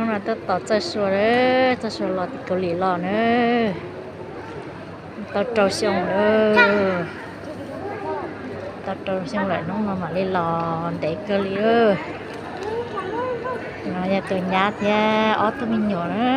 Hnub no tab tom txawj sua, txawj sua los tim Kaus Lim los na. Tau rau xyoo lawm, tau rau xyoo lawm, hnub no mam li los ntev kawg li. No yog tus nyab thiab ob tug me nyuam na.